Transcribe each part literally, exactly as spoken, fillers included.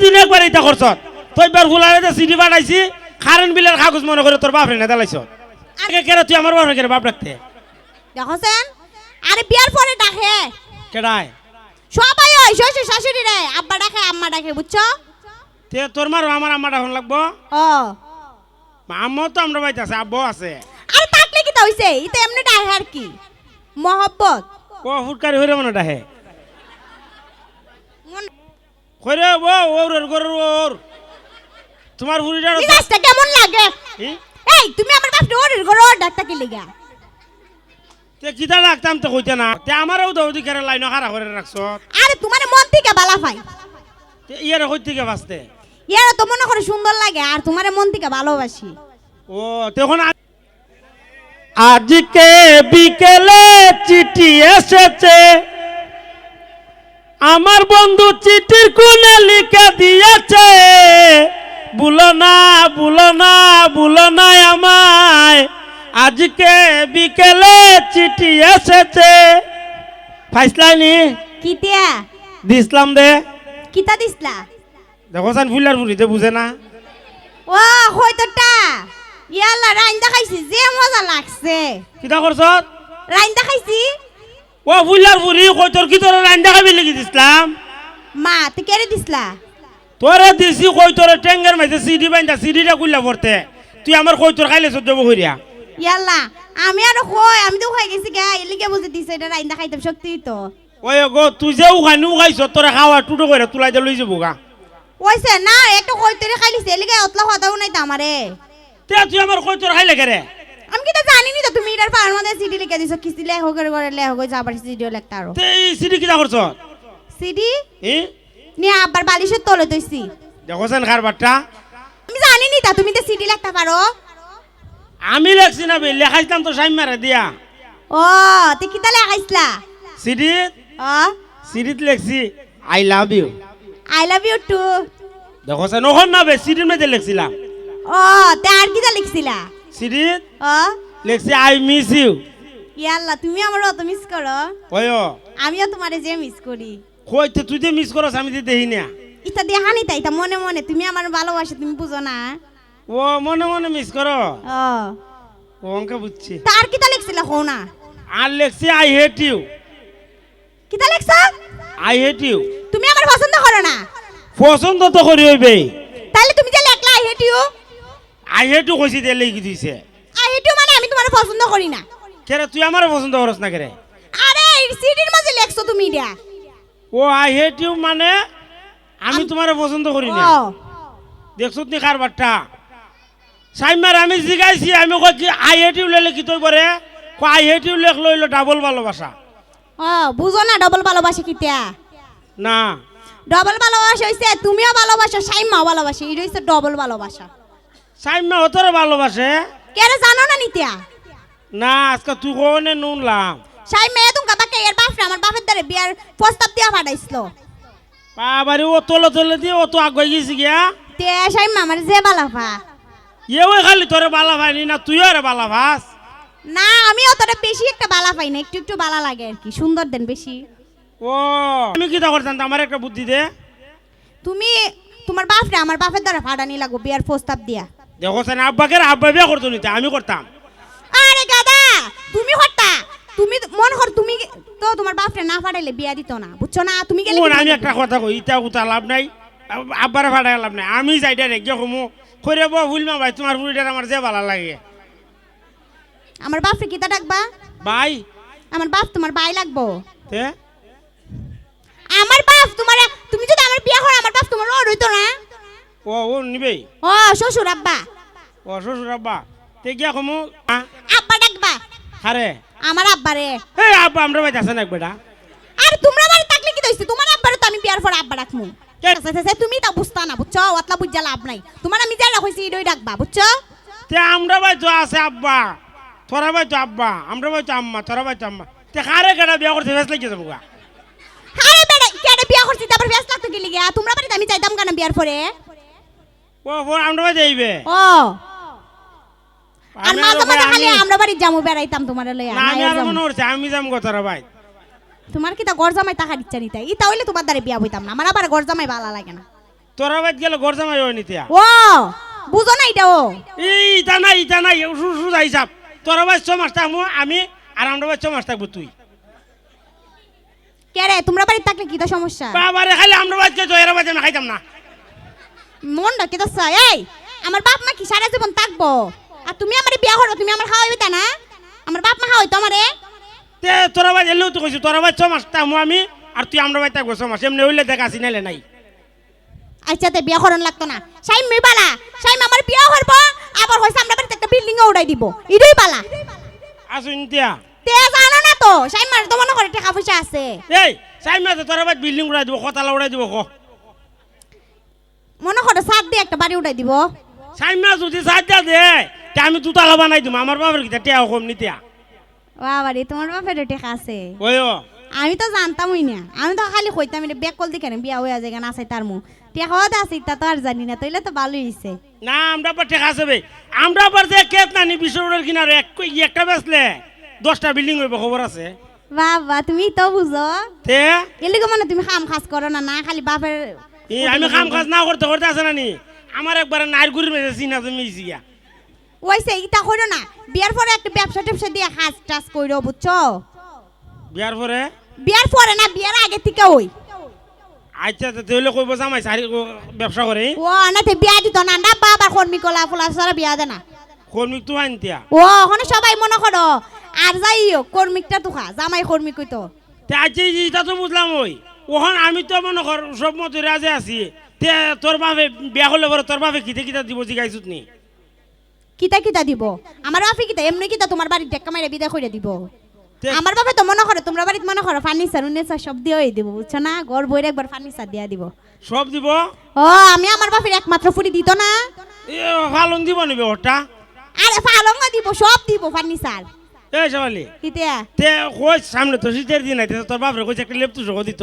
দিন একবার ইতা করছত। তুই বার ফুলারে যে সিডি পাঠাইছি, কারেন্ট বিলের কাগজ মনে করে তোর বাপরে না দিলাইছ। আগে কেরে তুই আমার বাপরে কেরে বাপ ডাকতে? দেখছেন, আরে বিয়ার পরে ডাকে। কেডায়? সবাই ওই শ্বশুর শাশুড়ি রে, আব্বা ডাকে, আম্মা ডাকে, বুঝছো? তে তোর মারও আমার আম্মা ডাকন লাগবো? ও। মা, আম্মাও তো আমরা বাড়িতে আছে, আব্বাও আছে। আরে থাকলে কিতা অইছে? ইতা এমনে ডাকে আর কি। মহব্বত। ও ফুটকারি হইরে মনে ডাকে। মন- কইরে ও, ওর, ওর, ওর, ওর। তোমার ফুরিটার মিজাজটা কেমন লাগে? ই? এই, তুমি আমার বাপরে ওর, ওর, ওর ডাকতা কি লিগা? তে কিতা ডাকতাম তো কইতে না। তে আমারেও তো ওদিকে লাইনও খাড়া করে রাখছো। আরে তোমারে মন থেকে বালা পাই। তে ইয়ারে কই থেকে বাঁচতে? ইয়ারে তো মনে করে সুন্দর লাগে, আর তোমারে মন থেকে ভালোবাসি। ও, তে এখন আ- আজকে বিকেলে চিঠি এসেছে, আমার বন্ধু চিঠির কোণে লিখে দিয়েছে, "ভুলো না, ভুলো না, ভুলো না আমায়, আজকে বিকেলে চিঠি এসেছে।" পাইছলায়নি? কিতা? দিছলাম দে। কিতা দিছলা? দেখো চাইন ফুলার ফুরিতে বুঝে না। ও, কইতরটা। ইয়াল্লা, রাইন্দা খাইছি, যে মজা লাগছে। কিতা করছত? রাইন্দা খাইছি। ও ফুলার ফুরি, কইতর কিতা তোরে রাইন্দা খাইবার লাগি দিছলাম? মা, তে কেরে দিছলা? তোরে দিছি কইতরে টেঙ্গের মাঝে সিডি বাইন্দা, সিডিটা খুললা পড়তে। তুই আমার কইতর খাইলে সহ্য করিয়া। ইয়াল্লা, আমি আরো কই, আমি তো খাই গেছি গা, এলিগে বুঝে দিছে, এটা রাইন্দা খাইতাম শক্তি তো। ওই গো, তুই যে উখানি উখাইছ, তোরে খাওয়া টুটো করে তুলাই দে লই যাবো গা। ওইছে না, একটু কইতরে খাইলিছে, এলিগে অতলা কথা হুনাইতা আমারে। তে তুই আমার কইতর খাইলে কেরে? আমি কিতা জানি নি তো, তুমি ইটার পাড়ার মধ্যে সিডি লিখে দিছো, কিস্তি লেখো করে করে লেখো করে যাবার সিডিও লেখতা আরো। তে এই সিডি কিতা করছ? সিডি? এ? নিয়া আব্বার বালিশের তলে থইছি। দেখো চাইন কারবারটা। আমি জানি নি তা, তুমি তো সিডি লেখতা পারো। আমি লেখছি না বে, লেখাইছলাম তো সাইম্মারে দিয়া। ও, তে কিতা লেখাইছলা? সিডিত? ও। সিডিত লেখছি, "I love you।" I love you too। দেখো চাইন, অখন না বে, সিডির মধ্যে লেখছিলাম। ও, তে আর কিতা লেখছিলা? সিডিত? ও। লেখছি, "I miss you।" ইয়াল্লা, তুমি আমারে অত মিস করো? ওই ও। আমিও তোমারে যে মিস করি। কইতে তুই যে মিস করস, আমি যে দেখি না। ইতা দেখানি তাই, ইতা মনে মনে, তুমি আমার ভালোবাসা, তুমি বুঝো না? ও, মনে মনে মিস করো? ও। ও, অঙ্কে বুঝছি। তা আর কিতা লেখছিলা, কও না? আর লেখছি, "I hate you।" কিতা লেখছো? "I hate you।" তুমি আমার পছন্দ করো না? পছন্দ তো করি অইবে। তাইলে তুমি যে লেখলা, "I hate you।" "I hate you" কইছি, দে লেখি দিছে। "I hate you" মানে আমি তোমারে পছন্দ করি না। কেরে, তুই আমারে পছন্দ করস না কেরে? আরে, এই সিডির মাঝে লেখছো তুমি ইটা। ও, "I hate you" মানে আমি আম- তোমারে পছন্দ করি না। ও। দেখছত নি কারবারটা? সাইম্মার আমি জিগাইছি, আমি কই কি, "I hate you" লেখলে কিতা অইবো রে? কয়, "I hate you" লেখলে অইলো ডাবল ভালোবাসা। ও, বুঝো না ডাবল ভালোবাসা কিতা? না। ডাবল ভালোবাসা অইছে, তুমিও ভালোবাসো, সাইম্মাও ভালোবাসে, ইটা অইছে ডাবল ভালোবাসা। সাইম্মা অতরে ভালোবাসে? কেরে জানো না নিতা? না, আজকে তুই কোনে নুনলাম। সাইম্মা এদুন গাদা কে এর বাপরে আমার বাপের দ্বারে বিয়ার প্রস্তাব দিয়া পাঠাইছিল। বাবারে, ও তলে তলে দিয়ে ও তো আগুয়াই গেছি গিয়া। তে সাইম্মা আমার যে বালা পা। এ ওই খালি তোরে বালা পাইনি না, তুইও আরে বালা পাস। না, আমি অতটা বেশি একটা বালা পাই না, একটু একটু বালা লাগে আর কি, সুন্দর দেন বেশি। ও, আমি কিতা করতাম, আমার একটা বুদ্ধি দে। তুমি তোমার বাপরে আমার বাপের দ্বারে পাঠানি লাগবো বিয়ার প্রস্তাব দিয়া। দেখো চাইন, আব্বাকে আর আব্বা বিয়া করতো নিতে, আমি করতাম। আরে গাদা, তুমি করতা, তুমি মন কর, তুমি তো তোমার বাপরে না পাঠাইলে বিয়া দিত না, বুঝছো না? তুমি গেলে কোন, কি আমি করতে? একটা কথা কই, ইতা উতা লাভ নাই। আব-, আব্বারে পাঠাই লাভ নাই, আমি যাই ডাইরেক্ট গিয়া কমু, "কইরে বউ ফুলমা ভাই, তোমার ফুরিটার আমার যে বালা লাগে।" আমার বাপরে কিতা ডাকবা? ভাই। আমার বাপ তোমার ভাই লাগবো। তে? আমার বাপ তোমার, তুমি যদি আমার বিয়া করো, আমার বাপ তোমার ওর হইতো না। ও, ও নিবে? ও, শ্বশুর আব্বা। ও, শ্বশুর আব্বা। তে গিয়া কমু, আ? আব্বা ডাকবা। আরে। আমার আব্বারে। এই আব্বা, আমরা বাড়িতে আছে না এক বেটা? আর তোমরা বাড়ি থাকলে কিতা অইছে? তোমার আব্বারে তো আমি বিয়ার পর আব্বা ডাকমু। কে? আচ্ছা, আচ্ছা, আচ্ছা, তুমি তা বুঝতা না, বুঝছো? অতলা বুঝা লাভ নাই। তোমার আমি যেটা কইছি, ইটাই ডাকবা, বুঝছো? তে আমরা বাড়িত আছে আব্বা, তোরা বাড়িত আব্বা, আমরা বাড়িত আম্মা, তোরা বাড়িত আম্মা। তে কারে কেটা বিয়া করতে ফেস লাগিয়া যাবো গা? আরে বেটা, কেটা বিয়া করছি, তারপর ফেস লাগতো কি লিগা? তোমরা বাড়িত আমি যাইতাম কেনে বিয়ার পরে? ও, ও, আমরা বাড়িত আইবে? ও। আর আমি মাঝে আরো মাঝে কই খালি আমি আমরা বাড়িত যামু বেড়াইতাম তোমারে লইয়া, না, না, আমি এর আরো যামু। মনে করছি আমি যামু গো তোরা ভাই। তোমার কিতা ঘর জামাই থাকার ইচ্ছা নিতা? ইতা অইলে তোমার দ্বারে বিয়া বইতাম না। আমার আবার ঘর জামাই বালা লাগে না। তোরা বাইত গেলে ঘর জামাই অয় নি তে? ও, বুঝো না ইটা ও? এই, ইটা নাই, ইটা নাই, সু-, সুজা হিসাব। তোরা বাইত ছয় মাস থাকমু আমি, আর আমরার বাইত ছয় মাস থাকবো তুই। কে রে, তুমরার বাড়িত থাকলে কিতা সমস্যা? বাবা রে, খালি আমরার বাইত খাইতো, এরার বাইত আমি খাইতাম না। মনটা কিতা চায়? এই, আমার বাপ মা কি সারা জীবন থাকবো? আর তুমি আমারে বিয়া করো, তুমি আমার খাওয়াইবে তা না? আমার বাপ মা খাওয়াইতো আমারে? তে তোরা বাইত এলেও তো কইছি, তোরা বাইত ছয় মাস থাকমু আমি, আর তুই আমরার বাইত থাকবো ছয় মাস। এমনে অইলে দেখ আছি, নাইলে নাই। আচ্ছা, তে বিয়া করন লাগতো না। শাইম মি বালা, শাইম আমার বিয়া করবো, আবার কইছে আমরার বাড়িত একটা বিল্ডিং উড়াই দিবো। ইডুই বালা। আসুন দিয়া। তে জানো না তো, শাইম মার তো মনে করে টেকা পয়সা আছে। এই, শাইম মার তো তোরা বাইত বিল্ডিং উড়াই দিবো, কতলা উড়াই দিবো, ক। মনে করে ছাদ দিয়া একটা বাড়ি উড়াই দিবো। শাইম মার যদি ছাদ দিয়া দেয়, তে আমি দুতলা বানাই দিমু, আমার বাপের কিতা টেকা কম নি তে। বাবা রে, তুমার বাপেরও টেকা আছে। ওই ও। আমি তো জানতামই না, আমি তো খালি কইতাম, ইটা বেকল দেখি না, বিয়া অইয়া যায়, নাচাই তার মুখ। টেকাও দে আছে, ইতা তো আর জানি না, তাইলে তো ভালোই হইছে। না, আমরার আবার টেকা আছে বে। আমরার আবার যে ক্ষেত নানি, বিশ্বরোডের কিনারে এক, একটা বেচলে দশটা বিল্ডিং অইবো, খবর আছে। বাবা, তুমি তো বুঝো। তে? এর লিগে মানে তুমি কাম কাজ করো না, না খালি বাপের ই, আমি কাম কাজ না করতে করতে আছে নানি, আমার একবারে নাইর গুড়ির মাঝে চিনা জমি হইছে গিয়া। ওইছে, ইতা কইরো না। বিয়ার পরে একটা ব্যবসা ট্যাবসা দিয়া কাজ টাজ কইরো, বুঝছো? বিয়ার পরে? বিয়ার পরে না, বিয়ার আগে থেকে ওই। আচ্ছা, তো তাইলে কইবো জামাই সারি ও ব্যবসা করে? ও, না, তে বিয়া দিত না, না, বাবার কর্মী কলা ফুলা সারা বিয়া দে না। কর্মী তো আনতিয়া? ও, ওখানে সবাই মনে করো, আর যাই হোক, কর্মীটা তো খা, জামাই কর্মী কইতো। তে আচ্ছা, এই যে ইটা তো বুঝলাম ওই, ওখান আমি তো মনে কর সব মতো রাজি আছি। তে তোর বাপে বিয়া করলে পরে তোর বাপে কিতা কিতা দিবো জিগাইছত নি? কিতা কিতা দিবো? আমার বাপে কিতা এমনি কিতা তুমার বাড়িত ঢেক্কা মাইরা বিদায় কইরা দিবো? তে- আমার বাপে তো মনে করো, তুমরার বাড়িত মনে করো ফার্নিচার উর্নিচার সব দিয়া দিবো, বুঝছো না? ঘর বইরে একবার ফার্নিচার দিয়া দিবো। সব দিবো? ও, আমি আমার বাপের একমাত্র ফুরি দিত না? এ, ফালং দিবো নিবে ওটা? আরে ফালং দিবো, সব দিবো ফার্নিচার। এ, শেফালি। কিতা? তে কই সামনে তো শীতের দিন আইতেছে, তোর বাপরে কইছে একটা লেপ তোশক দিত।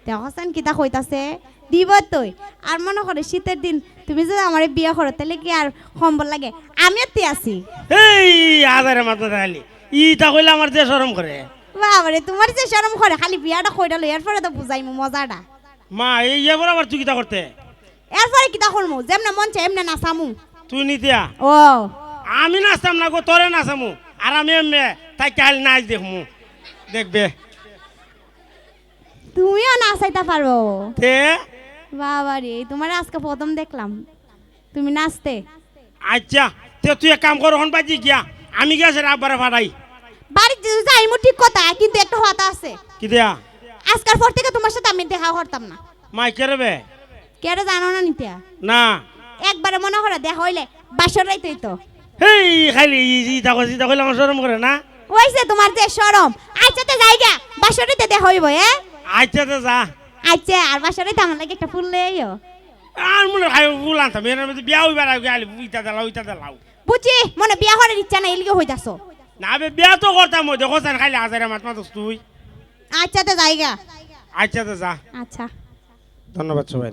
দেখছইন কিতা কইতাছে? দিব তুই। আর মনে করে শীতের দিন তুমি যদি আমারে বিয়া করো, তাইলে কি আর কম্বল লাগে? আমিও তে আছি। এই, আজারে মাত মাতে খালি। ইতা কইলে আমার যে শরম করে। বাবারে, তুমার যে শরম করে, খালি বিয়াটা কইরা লই, এরপরে তো বুঝাইমু মজাটা। মা, এই এবার আবার তুই কিতা করতে? এরপরে কিতা করমু? যেমনে মন চায় এমনে নাচামু। তুই নিতিয়া? ও। আমি নাচতাম না গো, তোরে নাচামু। আর আমি এমনে তাই কাল নাচ দেখমু। দেখবে। তুমিও নাচাইতা পারো? তে? বাবারে, তুমারে আজকে প্রথম দেখলাম। তুমি নাচতে? আচ্ছা, তে তুই এক কাম কর, অখন বাজি গিয়া। আমি গিয়া সেটা আব্বারে ফাটাই। বাড়িত যাইমু ঠিক কথা, কিন্তু একটা কথা আছে। কি দেয়া? আজকার পর থেকে তুমার সাথে আমি দেখা করতাম না। মাই কে রে বে? কে রে জানো না নিতিয়া? না। একবারে মনে করে দেখা অইলে বাসর রাইত অইতো। হেই, খালি ই-, ই-, ইতা কইস, ইতা কইলে আমার শরম করে না? অইছে তুমার যে শরম। আচ্ছা তে যাইগা, বাসর রাইতে দেখা অইবো, এ? আচ্ছা তে যা। আচ্ছা, আর বাসর রাইতে আমার লাগি একটা ফুল লই আইও। আর মনে হয় ফুল আনতাম, এর মধ্যে বিয়া অইবার আগে খালি ইতা দিলাও, ইতা দিলাও। বুঝছি, মনে বিয়া করার ইচ্ছা নাই, এলিগে হইতাছো। না বে, বিয়া তো করতাম, ওই দেখো, খালি আজারে মাত মাতস তুই। আচ্ছা তে যাইগা। আচ্ছা তে যা। আচ্ছা। ধন্যবাদ সবাই।